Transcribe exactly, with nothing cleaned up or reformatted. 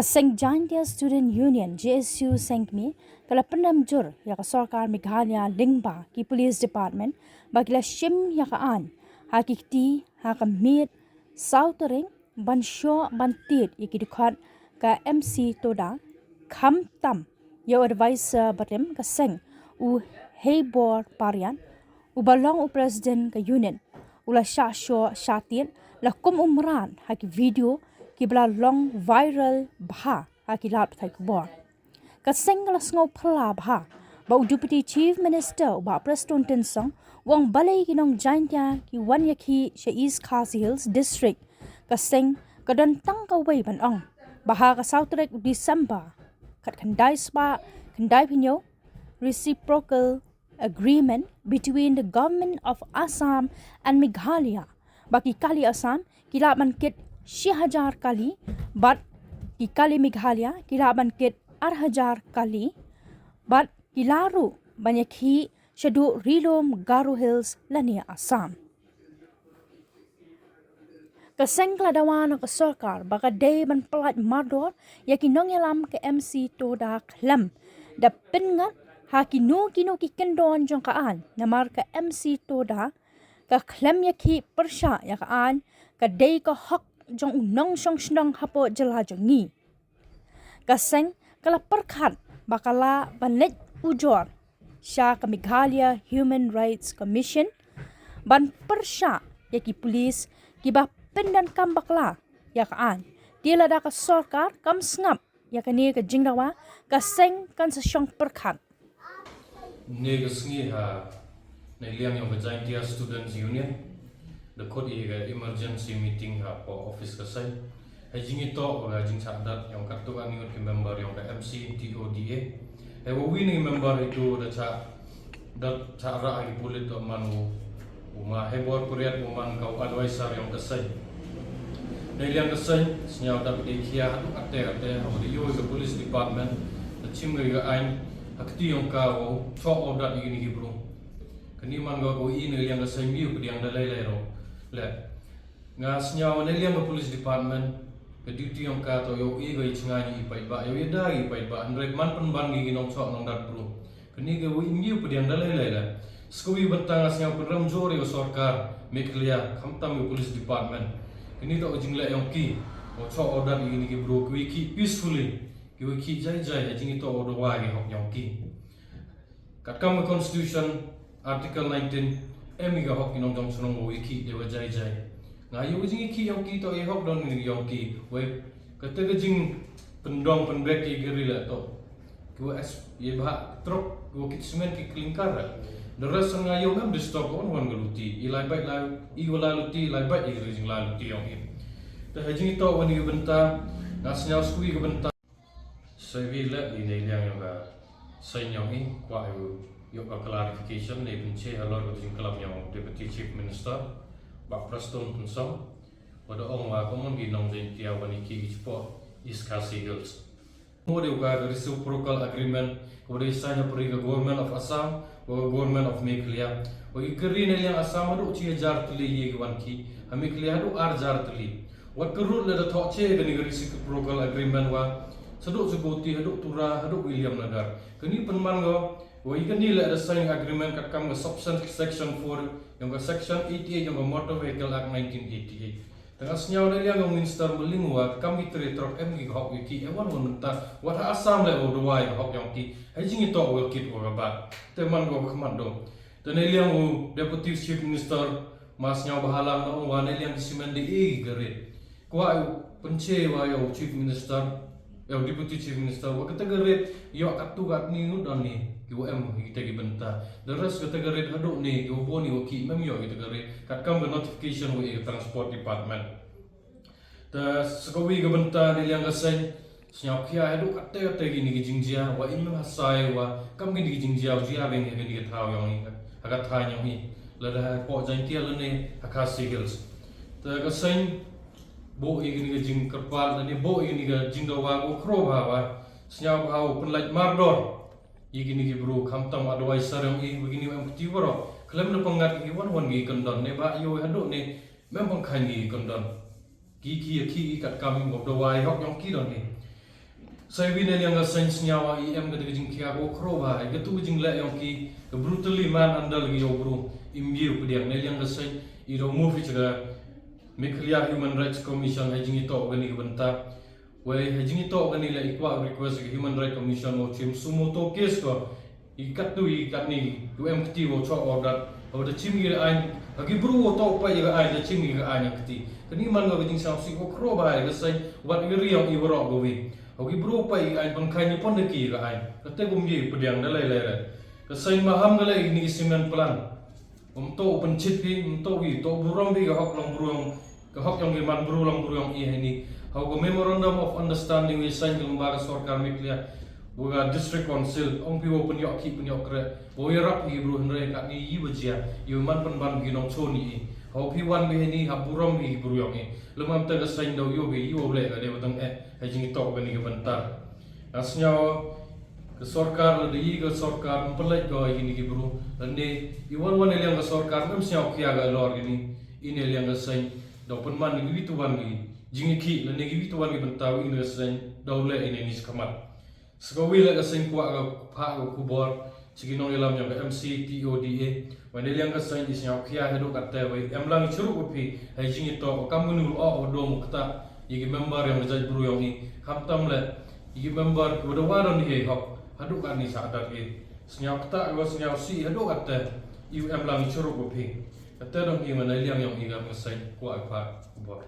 Seng Jaintia Student Union, J S U Sengkmie, ka la pyndem jur ïa ka sorkar Meghalaya lyngba ki Police Department ba ki la shim ïa ka aiñ ha ki kti ha ka miet saw tarik ban shoh ban tied ïa ki dkhot ka M C Toda, khamtam ïa u advisor barim ka seng, u Heibor Pariat, uba long u president ka unit, u la shah shoh shah tied la kum u mrad ha ki video kiba la long viral bha ha ki lad pathai khubor. Ka seng ka la sngew phylla bha ba u Deputy Chief Minister, u Bah Prestone Tynsong, u ong balei ki nong Jaintia ki wan ïakhih sha East Khasi Hills District. Ka seng ka don tang kawei ban ong ba ha ka saw tarik December, khatkhyndai spah khyndaiphew hynñiew, reciprocal agreement between the Government of Assam and Meghalaya, ba ki kali Assam ki lah ban kit shi hajar kali, bad ki kali Meghalaya ki lah ban kit ar hajar kali, bad ki lah ruh ban ïakhih shaduh Ri-lum Garo Hills lane Assam. Ka seng ka la dawa na ka sorkar ba ka dei ban pyllait mardor ïa ki nongïalam ka M C Toda khlem da pynngat ha kino kino ki kyndon jong ka aiñ, namar ka M C Toda ka khlem ïakhih pyrshah ïa ka aiñ, ka dei ka hok jong u nongshong shnong hapoh jylla jong ngi. Ka seng ka la pyrkhat ba ka lah ban leit ujor sha ka Meghalaya Human Rights Commission ban pyrshah ïa ki pulit kiba pyndonkam bakla ïa ka aiñ. Te lada ka sorkar kam sngap ïa kane ka jingdawa, ka seng kan sa shong pyrkhat. Ne ka sngi ha, ne liang ïong ka Jaintia Students Union da khot ïa ka emergency meeting hapoh office ka seng. Ha jingïatoh ka jingshah dat ïong katto katne ngut ki member ïong ka M C T O D A. Hei wa wi ne member itu da shah dat shah rah ha ki pulit, to man u, u ma Heibor Pariat, u man ka u advisor ïong ka seng. Ne liang ka seng, sñiaw da ka dei khia haduh kate kate, ha u dei ïoh ka police department da chim ka aiñ ha kti ïong ka, wa u choh order ïa kine ki bru. Kane man ka wa i ne liang ka seng, ïoh pdiang da lei lei ruh. Le nga sñiaw ne liang ka police department, ka duty ïong ka to ïoh i ka i chnga i paidbah, ïoh i da i paidbah, hynrei man pynban ki nongchoh nongdat bru. Kane ka wa i ïoh pdiang da lei lei la. Sa ka wi bynta nga sñiaw pynrem jur ïa ka sorkar Meghalaya, khamtam ïa ka police department. Kane to ka jingleh ïong ki, wa choh order ïa kine ki bru, ki wa i khih peacefully, ki wa i khih jai jai, ha jingïatoh u dawa ïa ka hok ïong ki. Katkam ka Constitution, Article nineteen, em ïa ka hok ki nongshong shnong wow ïakhih da wa jai jai. Nga ïoh ka jingïakhih ïong ki, to ïa hok don ïong ki. Wei, kata ka jingpyndong pynbeit ïa ka ri la to. Ki wa es, ïa bha trok, ki wa kit cement ki clinker la. The rest nga ïoh mem disturb wan wan ka luti. I lai bait lai, i wa lai luti, lai bait ïa ka jinglai luti ïong i. Te ha jingïatoh wan ïa ka bynta, nga sñiaw sa ka wi ka bynta. Sa wi leh i ne liang ïong ka seiñ ïong i, kwah ïa u ïoh ka clarification ne pynche halor ka jingklam ïong Deputy Chief Minister, Bah Prestone Tynsong, wa da ong wa ka mon ki nong Jaintia wan ïakhih ki chapoh East Khasi Hills. Mo dei ka reciprocal agreement, wa dei sign hapdeng ka Government of Assam wa ka Government of Meghalaya. Wa ki ka ri ne liang Assam haduh chi hajar tylli ïa ki wan khih, ha Meghalaya haduh ar hajar tylli. Wat ka rut leh da thoh che kane ka reciprocal agreement wa, sa haduh Chukoti, haduh Tura, haduh Williamnagar. Kane pynman ko, wa i kane leh da sign agreement katkam ka subsection four ïong ka section eighty-eight ïong ka Motor Vehicle Act nineteen eighty-eight. Te nga sñiaw ne liang ka minister Mylliem wa kam ki tre trok em ki hok ïa ki, e wan wan mynta, wat ha Assam leh u dawa ïa ka hok ïong ki. Ha jingïatoh wa kit wa ka bat. Te man ko khmat do. Te ne liang u Deputy Chief Minister, ma sñiaw bha lang na ong wa ne liang ki cement da e ki ka rate. Kwah ïa u pynche wa ïa u Chief Minister, ïa u Deputy Chief Minister, wa kata ka rate ïoh katto katne ngut don ne, ki wa em kita ki bynta. The rest kata ka rate haduh ne, ki wa bun ne wa khih mem ïoh kita ka rate. Katkam ka notification wa ïa ka Transport Department. Te sa ka wi ka bynta ne liang ka seiñ, sñiaw khia haduh kate kate kine ki jingjia, wa i mem hasai wa kam kine ki jingjia u jia beng ha kane ka thaw ïong i, ha ka thaiñ ïong i. Lada hapoh Jaintia lane ha Khasi Hills. Te ka seiñ buh ïa kine ki jingkyrpad lane buh ïa kine ki jingdawa, u khro bha wa sñiaw bha u pynlait mardor ïa kine ki bru, khamtam advisor ïong i, wa kine wa em kti waroh. Khlem da pynngat ki wan wan ki kyndon ne ba ïoh haduh ne mem pynkheiñ ki kyndon. Ki ki ïa ki i katkam ïa u dawa ïa hok ïong ki don ne. Sa iwi na liang ka seng sniaw i em ka da ka jingkhia ko khro ba, i ka tu ka jingleh yong ki, ka brutally manhandle ki yong bru, im ye u pdiang na liang ka seng, i do move i chaka, Meghalaya Human Rights Commission, ha jingitoh kani ka bynta. Wei ha jingitoh kani la i kwah request ka Human Rights Commission mo chim sumo to case ko, i kat tu i kat ni, u em kti wo chok order, ha da chim i ain, ha ki bru wo to pa i ain, da chim i ain kti. Kani man ka jingsngewsih ko khro ba, ka seng, wat i riang i warok ko wi. Hau ki bru pa i ain pynkhai ni pon da ki ka ain. Kate kum ye pdiang da lai lai re. Ka seng maham ka lai ni ki cement plant. Um to u pynchit ki, um to wi, to burom bi ka hok long bru yong, ka hok yong ki man bru long bru yong i heni. Hau ka memorandum of understanding wi sign ka lamba ka sorkar Meghalaya. Wa ka district council, ong pi wo pynyok ki pynyok kre. Wo yarap ki bru hynre kat ni i bajia, i man pynban ki nong chon i. Hau pi wan bi heni, ha burom bi bru yong i. Lemam te ka seng dau yo bi, i wo le ka de batang eh. Ha jingitoh kani ka bynta. Nga sniaw ka sorkar la da i ka sorkar ym pynlait ko i kini ki bru. Lane i wan wan i liang ka sorkar ym sniaw khia ka lor kini. I ne liang ka seng dau pynman ni ki witu wan ki. Jingiki lane ki witu wan ki bynta i ne ka seng dau le i ne ni sekamat. Sekawi le ka seng kwah ka pha ka kubor. Chiki nong ilam yong ka M C T O D A. Wa ne liang ka seng i sniaw khia haduh kate wei em lang i churuk phi. Hai jingitoh kam munu o o dom kata. I ki member yong ka jait bru yong i. Khamtam le i ki member ki wada wadon i hok. Haduh kani sa adat i. Sniaw kata wa sniaw si haduh kate. I em lang i churuk phi. Kate dong i wa ne liang yong i kam ka seng kwah ka pha kubor.